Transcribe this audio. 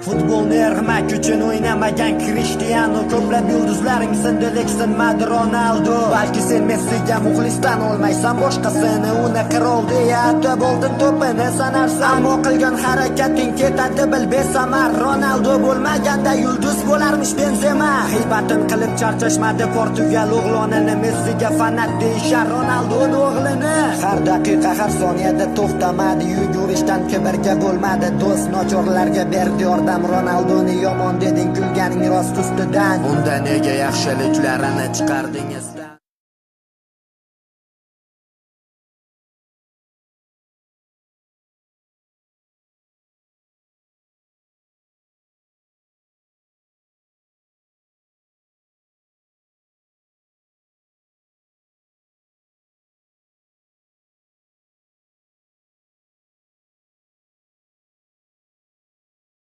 Futbolni ermak uchun o'ynamagan Krishtianu. Ko'plab yulduzlaring sindi, lek sinmadi Ronaldo. Balki sen Messiga muxlisdan olmaysan boshqasini. Uni qirol deya atab oltin to'pini sanarsan. Ammo qilgan harakating ketadi bil besamar. Ronaldo bo'lmaganda yulduz bo'larmish Benzema. G'iybatin qilib charchashmadi Portugal o'g'lonini. Messiga fanat deyishar Ronaldoni o'g'lini. Har daqiqa, har soniyada to'xtamadi yugurishdan, kibrga bo'lmadi do'st, nochorlarga berdi yordam. Ronaldoni yomon deding, kulganing rost ustidan. Unda nega yaxshiliklarini chiqardingiz?